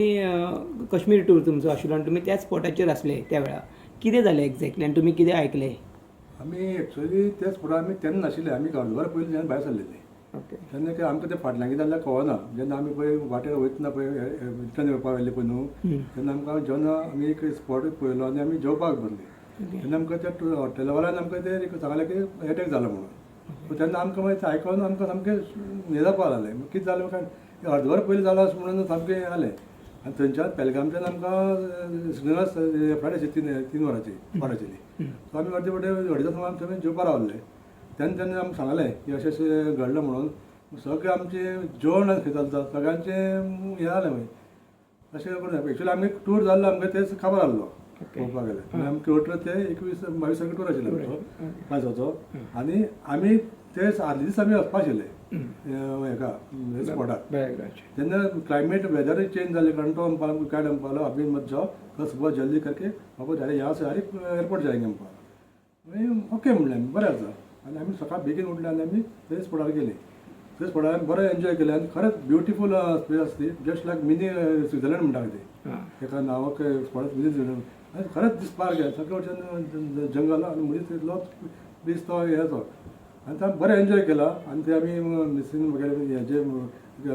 Kashmir tour तुमचो आशिल्लो आनी तुमी त्याच स्पॉटाचेर आसले त्या वेळार. कितें जालें एक्झॅक्टली आनी तुमी कितें आयकलें? आमी एक्चुअली त्या स्पॉटार आमी तेन्ना नाशिल्ले. आमी अर्दवर पयलीं जेन्ना भायर सरलेले तेन्ना काय आमकां तें फाटल्यान कितें जालें कळना. जेन्ना आमी पळय वाटेर वयतना पळय रिटर्न येवपाक लागले पळय न्हू, तेन्ना आमकां जेन्ना आमी एक स्पॉट पळयलो आनी आमी जेवपाक बसले तेन्ना आमकां त्या हॉटेलवाल्यान आमकां ते सांगलें की एटॅक जालो म्हणून. तेन्ना आमकां मागीर आयकोन आमकां सामकें हें जावपाक लागलें, कितें जालें काय अर्दवर पयलीं जालो अशें म्हणून सामकें हें जालें. आनी थंयच्यान पेलगामच्यान आमकां श्रीनगर फ्लायट आशिल्ली 3 वरांची वाट आशिल्ली. सो आमी अर्दे वटे अडेजां सुमार थंय जेवपाक रावले. तेन्ना तेन्ना आमकां सांगलें की अशें अशें घडलें म्हणून. सगळें आमचें जेवण खंय चलता सगळ्यांचें हें जालें. मागीर अशें करून एक्चुअली आमगे टूर जाल्लो आमकां तेच काबार आहलो पळोवपाक गेल्यार. आमकां टूर ते 21-22 तारखे टूर आशिल्लो आमचो 5 दिसाचो. आनी आमी ते आदले दीस आमी वचपा आशिल्ले हेका स्पॉटार. तेन्ना क्लायमेट वेदर चेंज जालें कारण तो म्हणपाक लागलो, गायड म्हणपाक लागलो अभी मत जाओ, कल सुबह जल्दी करके वापस डायरेक्ट यहाँ से डायरेक्ट एअरपोर्ट जाएंगे म्हणपाक. मागीर ओके म्हणलें आमी, बरें आसा. आनी आमी सकाळ बेगीन उठले आनी आमी थंय स्पॉटार गेले. थंय स्पॉटार आमी बरें एन्जॉय केलें आनी खरेंच ब्युटिफूल स्पेस आसा ती, जस्ट लायक मिनी स्विझर्लंड म्हणटा ते तेका नांवाक स्पॉट मिनी स्विझर्लंड. आनी खरेंच दिसपाक गेलें सगळे वटेन जंगल आनी मदीं तितलो प्लेस तो हे तो. आनी ते आमी बरें एन्जॉय केला. आनी ते आमी मिसीन वगैरे हेजे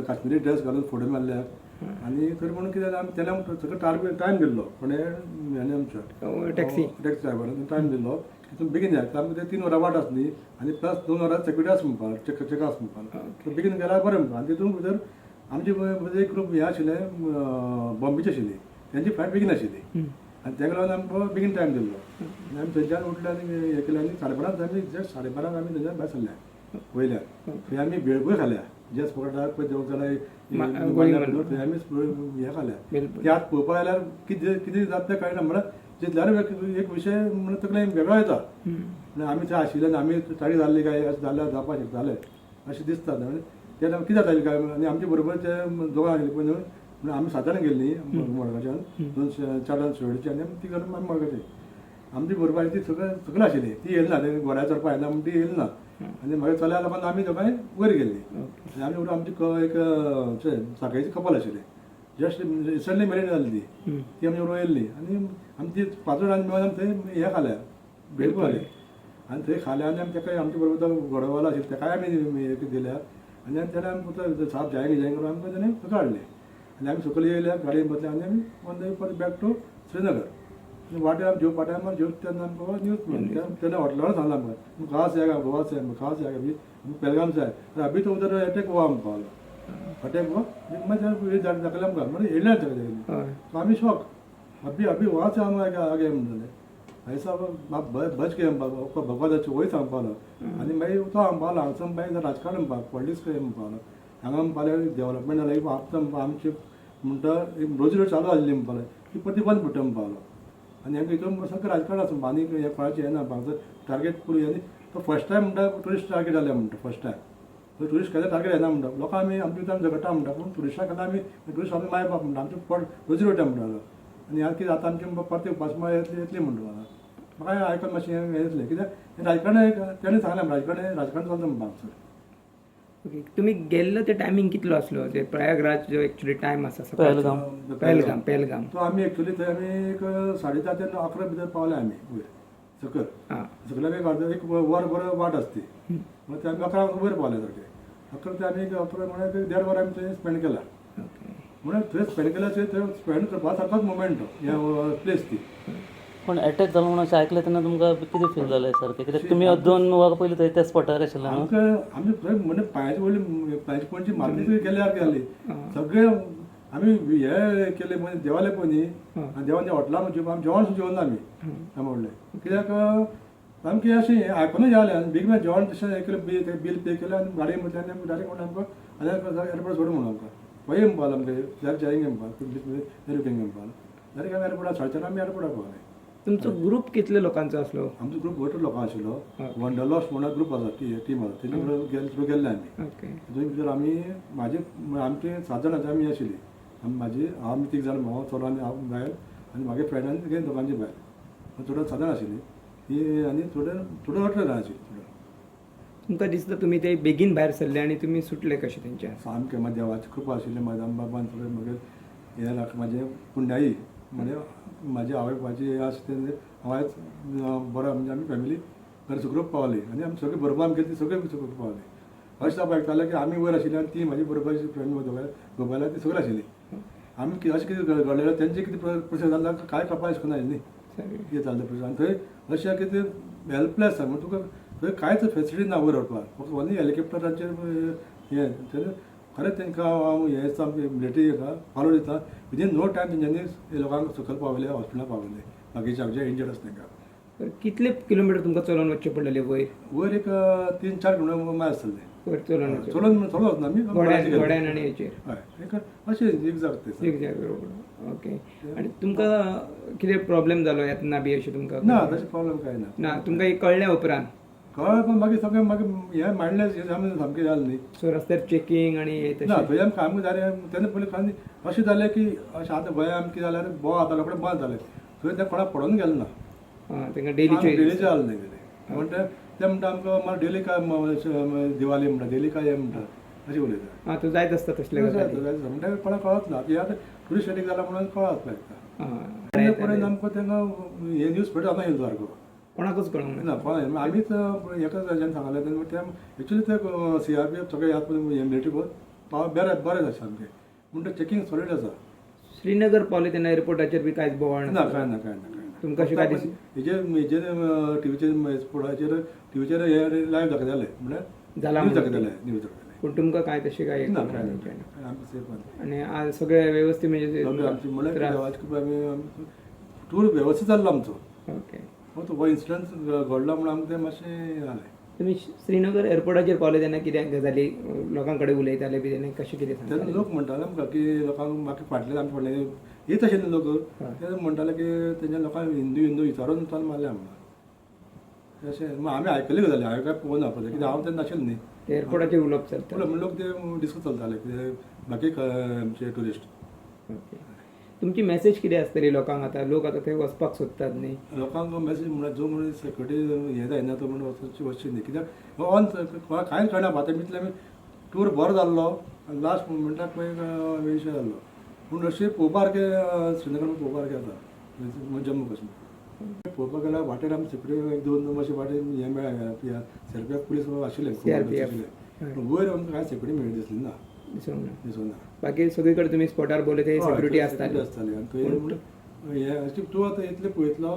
काश्मिरी ड्रेस घालून फोटो मारल्या. आनी तरी म्हणून कितें जालें, आमी तेन्ना सगळो टायम दिल्लो कोणें हेणें आमच्या टॅक्सी टॅक्सी ड्रायव्हरान टायम दिल्लो की तुमी बेगीन यात. आमकां ते 3 वरां वाट आसली आनी प्लस 2 वरां सेक्युरिटी आसा म्हणपाक, चेक आसा म्हणपाक, बेगीन गेल्यार बरें म्हणपाक. आनी तितून भितर आमचे एक ग्रूप हें आशिल्लें बॉम्बेचे आशिल्ली, तेंची फ्लायट बेगीन आशिल्ली आनी तेका लागून आमकां बेगीन टायम दिल्लो. आनी आमी थंयच्यान उठले आनी हें केलें आनी 12:30 आमी जस्ट 12:30 आमी थंयच्यान भायर सरले वयल्यान. थंय आमी भेळपूर खाल्या, जे स्पॉटार पळय देवूक जाल्यार थंय आमी हें खाल्या. ते आतां पळोवपाक गेल्यार कितें कितें जाता तें कळना, म्हळ्यार चिंतल्यार एक विशय म्हणल्यार तकलेन वेगळो येता. म्हणल्यार आमी थंय आशिल्ले आनी आमी ताणी जाल्ले काय अशें जाल्यार जावपाक शकतालें अशें दिसता. तेन्ना कितें जातालें काय. आनी आमचे बरोबर ते दोगां आशिल्ली पळय न्हू, म्हणल्यार आमी 7 जाणां गेल्लीं मडगांवच्यान, 2 4 जाण शिरोडचे आनी आमी 3 जाणां आमी मडगांवचे. आमची बरोबर ती सगळें सगळें आशिल्ली, ती येयली ना, ते घोड्यार चडपाक येना म्हूण ती येयली ना. आनी मागीर चल्या लोकांक आमी दोगांय वयर गेल्ली. आनी आमी बरोबर आमची एक साखळेची कपल आशिल्लें, जस्ट रिसंटली मॅरीड जाल्ली ती, ती आमच्या बरोबर येयल्ली. आनी आमी ती 5 जाणां मेळून आमी थंय हें खाल्या, भेळ खाली. आनी थंय खाल्या आनी आमी तेका आमच्या बरोबर तो घोडोवालो आशिल्लो तेकाय आमी एक दिल्या. आनी आमी तेणें आमकां साप जायंगे जायंगे करून आमकां तेणें सकयल हाडलें. आनी आमी सकयल येयल्या गाडयेन बसले आनी आमी ऑन the परत बॅक टू श्रीनगर. आनी वाटेर आमी जेवपा टायमार जेवता तेन्ना आमकां न्यूज मेळ्ळी. तेन्ना हॉटेलार सांगलां आमकां, कहाँ से आएगा, गोवा से आए, कहाँ से आएगा, अभी हम पहलगाम से आए, अरे अभी तो उधर अटॅक हुआ म्हणपाक लागलो. अटॅक हुआ मागीर दाखयलें आमकां, म्हणजे येयल्या सगळे. सो आमी शॉक, अभी अभी वहाँ से हम आगे म्हणटाले, ऐसा बच गए भगवान वय सांगपाक लागलो. आनी मागीर तो सांगपाक लागलो हांगसर मागीर राजकारण म्हणपाक, पॉलिटिक्स म्हणपाक लागलो. हांगा म्हणपाक लागले डेव्हलपमेंट जालें, आतां आमचे म्हणटा रोजी रोटी चालू आसली म्हणपाक लागले, ती परती बंद पडटा म्हणपाक लागलो. आनी हांकां हितून सगळें राजकारण आसा आनी हें कोणाचें हें ना, हांगसर टार्गेट करूं. आनी तो फर्स्ट टायम म्हणटा ट्युरिस्ट टार्गेट जालें म्हणटा, फर्स्ट टायम ट्युरिस्ट केन्ना टार्गेट येना म्हणटा. लोकां आमी आमच्या भितर झगडटा म्हणटा, पूण ट्युरिस्टां केन्ना आमी ट्युरिस्ट आमी माय बाप म्हणटा, आमचें पोट रोजी रोटी म्हणटालो. आनी आतां कितें आतां आमचें परते उपासमार येतली येतली म्हणटा. म्हाका आयकून मातशें हें येतलें कित्याक राजकारण तेणें सांगलें, राजकारण राजकारण चलता म्हणटा हांगसर. ओके, तुमी गेल्लो ते टायमींग कितलो आसलो ते प्रयागराज जो एक्चुअली टायम आसा पहलगाम. पहलगाम पहलगाम. तो आमी एक्चुअली थंय आमी एक 4:30 ते 11 भितर पावले आमी वयर सकयल. सकयल आमी अर्द एक वर बरो वाट आसती, मागीर ते आमी 11 वयर पावले सारके. 11 ते आमी 11 म्हळ्यार 1.5 वर आमी थंय स्पेंड केला. म्हणल्यार थंय स्पेंड केल्या थंय स्पेंड करपा सारकोच मुमेंट तो, हें प्लेस ती. पण अटॅक जालो म्हणून अशें आयकलें तेन्ना तुमकां कितें फील जालें सारकें? कित्याक तुमी 2 वरां पयलीं थंय त्या स्पॉटार आशिल्ले न्हू? आमकां आमी थंय म्हणजे पांयाची वयली पांयाची पणजी माती गेल्या सारकी जाली. सगळे आमी हे केले म्हणजे देवाले पळय न्ही, आनी देवान हॉटेलां जेवण आमी जेवण सुद्दां जेवना आमी म्हणलें, कित्याक सामकें अशें आयकूनच जालें. आनी बेगीन जेवण तशें हें केलें, बील पे केलें आनी गाडयेन बसले आनी आमी डायरेक्ट म्हणलें आमकां आनी एअरपोर्ट सोड म्हणून आमकां पळय म्हणपाक लागलो आमकां डायरेक्ट जायंगे म्हणपाक, रुकेंगे म्हणपाक. डायरेक्ट आमी एअरपोर्टार 4:30 आमी एअरपोर्टार पावले. तुमचो ग्रूप कितले लोकांचो आसलो? आमचो ग्रूप भरपूर लोकां आशिल्लो. वंडरलॉस्ट म्हणून ग्रूप आसा, ती टीम आसा, तेजे बरोबर थ्रू गेल्ले आमी. तितून भितर आमी म्हाजे आमचे 7 जाणांची आमी आशिल्ली. आमी म्हाजी हांव आमी 3 जाण, भाव चलो आनी हांव बायल आनी म्हागे फ्रेंड आनी तेगे दोगांची बायल, थोडो 7 जाणां आशिल्ली ती. आनी थोडे थोडे 18 जाणां आशिल्ली थोडे. तुमकां दिसता तुमी ते बेगीन भायर सरले आनी तुमी सुटले कशे तेंच्या? सामकें म्हाज्या देवाची कृपा आशिल्ली. म्हाज्या बाबान सगळें मागीर हें म्हाजें पुण्याई म्हणजे म्हाजे आवय बापायची हें आसा तें हांव आयज बरो, म्हणजे आमी फॅमिली घरा सुखरूप पावली आनी आमी सगळीं बरोबर आमी गेली, ती सगळीं सुखरूप पावली. अशें हांव आयकतालें की आमी वयर आशिल्ले आनी ती म्हाजी बरोबर फ्रेंड दोगांय ती सगळीं आशिल्ली. आमी अशें कितें घडलें तेंचें कितें प्रोसेस जालें कांय कळपाक शकना न्ही कितें जालें प्रोसेस. आनी थंय अशें कितें हेल्पलेस आसा म्हणजे तुका थंय कांयच फेसिलिटी ना वयर व्हरपाक, फक्त ओन्ली हेलिकॉप्टराचेर हें. खरेंच तांकां हांव हें सामकें मिलिटरी हाका फॉलो दिता, विदीन नो टायम तेंच्यांनी लोकांक सकयल पावयले, हॉस्पिटलान पावयले, बाकीचे आमचे इंजर्ड आसा तांकां. कितले किलोमिटर तुमकां चलोवन वचचें पडलेलें वयर? वयर एक 3-4 किलोमिटर मायज आसतलें. वयर चलोवन वचचें? चलोवन चलोवन वचना आमी, घोड्यान आनी हेचेर. हय, एक अशें झिगझॅग तें. Zigzag road. ओके, आनी तुमकां कितें प्रॉब्लेम जालो येतना बी अशें तुमकां? ना, तशें प्रॉब्लेम कांय ना. ना, तुमकां एक कळ्ळें उपरांत? कळ्ळें, पण मागीर सगळें मागीर हें मांडलें सामकें जालें न्ही. सो रस्त्यार चॅकिंग आनी हें ना, तशें थंय आमकां आमकां जालें तेन्ना पयलीं कारण अशें जालें की अशें आतां गोंया आमकां कितें जाल्यार बोवाळ जातालो, रोखडें बंद जालें, थंय तें कोणाक पडोवन गेलें ना. आं, तांकां डेलीचे डेलीचें जालें न्ही कितें म्हणटा ते, म्हणटा आमकां मागीर डेली काय दिवाली म्हणटा, डेली काय हें म्हणटा अशें उलयता. आं, तो जायत आसता तसले गजाली. म्हणटा कोणाक कळत ना, आतां आतां टुरिस्ट एटेक जाला म्हणून कळत पळयता. आं, पर्यंत आमकां तांकां हे न्यूज पळयता आतां येयलो सारको कोणाकूच कळूंक ना, कोणा आमीच एकाच जाण सांगलें तेन्ना ते एक्चुली ते CRPF सगळे ह्या मिलिटरी पाव बरें बरें आसा सामकें, म्हणटा चॅकिंग सॉलीड आसा. श्रीनगर पावले तेन्ना एअरपोर्टाचेर बी कांयच बोवाळ ना? कांय ना, कांय ना, कांय ना. तुमकां अशें काय दिसलें? हेजेर हेजेर टिवीचेर स्पोर्टाचेर टिवीचेर हे लायव्ह दाखयताले, म्हणल्यार जाला न्यूज दाखयताले, न्यूज दाखयताले. पूण तुमकां कांय तशें काय ना, कांय ना, आमकां सेफ आसलें आनी आज सगळें व्यवस्थीत म्हणजे आमची, म्हणल्यार देवाची कृपा, आमी टूर व्यवस्थीत जाल्लो आमचो. ओके. फक्त हो इन्सिडंट घडलो म्हणून आमकां तें मातशें जालें. तुमी श्रीनगर एअरपोर्टाचेर पावले तेन्ना कितें गजाली लोकां कडेन उलयताले बी तेन्ना कशें कितें तेन्ना सांगताले? लोक म्हणटाले आमकां की लोकांक बाकी फाटले आमचे फाटले येत आशिल्ले लोक, ते म्हणटाले की तेंच्या लोकांक हिंदू हिंदू विचारून विचारून मारले आमकां अशें. मागीर आमी आयकल्ली गजाली, हांवें काय पळोवना पळय, कित्याक हांव तेन्ना नाशिल्लें न्ही. ते एअरपोर्टाचेर उलोवप चलता. म्हणून लोक ते डिस्कस चलताले कितें बाकी आमचे ट्युरिस्ट. ओके, तुमची मॅसेज कितें आसतली लोकांक? आतां लोक आतां थंय वचपाक सोदतात न्ही. लोकांक मॅसेज म्हणल्यार जो म्हणून सेक्युरिटी हें जायना तो म्हणून वचची वचची न्ही, कित्याक ऑन कांयच कळना. आतां इतले आमी टूर बरो जाल्लो आनी लास्ट मुमेंटाक मागीर विशय जाल्लो. पूण अशें पळोवपा सारकें श्रीनगर पळोवपा सारकें आसा, जम्मू काश्मीर पळोवपाक गेल्यार वाटेर आमी सेक्युरिटी एक दोन अशे वाटेर हें मेळ्ळें, CRPF police आशिल्ले, पूण वयर आमकां कांय सेक्युरिटी मेळ्ळी दिसली ना. दिसूंक ना. दिसूंक ना. बाकी सगळी कडेन तुमी स्पॉटार भोवले ते सेक्युरिटी आसताली. आसताली. आनी थंय हें अशें तूं आतां इतलें पळयतलो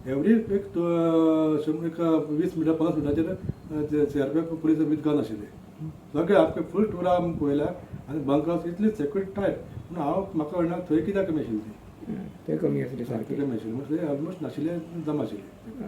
एवरी एक एक 20 मिनटां 50 मिनटाचेर CRPF police with gun आशिल्ले सगळे आमचे फूल टुरा आमी पळयल्या आनी बंकर्स इतली सेक्युरिटी टायट. पूण हांव म्हाका कळना थंय कित्याक कमी आशिल्ली ती. थंय कमी आसली सारकी. कमी आशिल्ली म्हणजे थंय ऑलमोस्ट नाशिल्ले, जमा आशिल्ली.